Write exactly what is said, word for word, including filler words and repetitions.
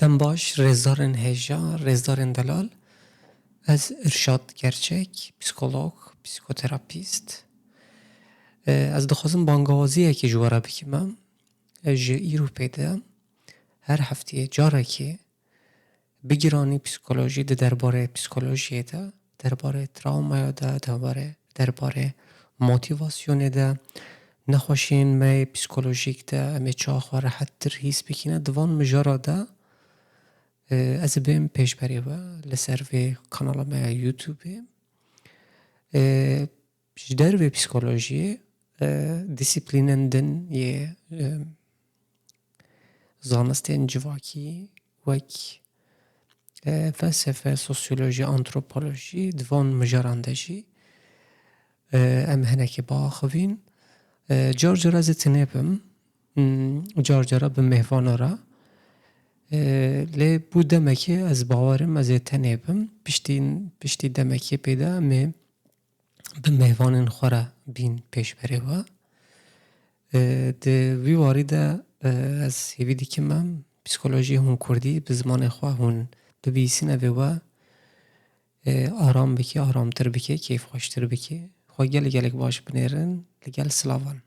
Em baş, rêzdarên hêja, rêzdarên delal. Ez Irşad Gerçek, psîkolog, psîkoterapîst. E, ez dixwazim bangawaziyekê ji we re bikim. Em, e, ji îro pê de her hefteyê carekê bigiranî psîkolojî di derbarê psîkolojiyê de, derbarê trawmaya de, derbarê, derbarê motivasyonê de, nexweşiyên me yê psîkolojîk de, em ê çawa xwe rehettir hîs bikîne. Di van mijara de, e, ez ê bêm pêşberê we li ser vê kanala me ya YouTube-ê. E, ji dervê psîkolojiyê, e, disiplînên din yê, e, zanistên civakî wek, e, felsefe, sosyolojî, antropolojî, di van mijaran de jî, e, em hinekî biaxivîn. E, car cara ez ê tenê bim, hmm, car cara bi mêvana re. E, lê bû demekê ez bawerim ez ê tenê bim. Piştî, piştî demekê pê de em ê bi mêvanên xwe re bîn pêşberê we. E, di vî warî de, e, ez hêvî dikim em psîkolojiyê hûn kurdî bi zimanê xwe hûn bibîsîne vê we, e, aram bike, aramtir bike, kêfxweştir bike. Xwe gelek gelek baş binêrin. Li gel silavan.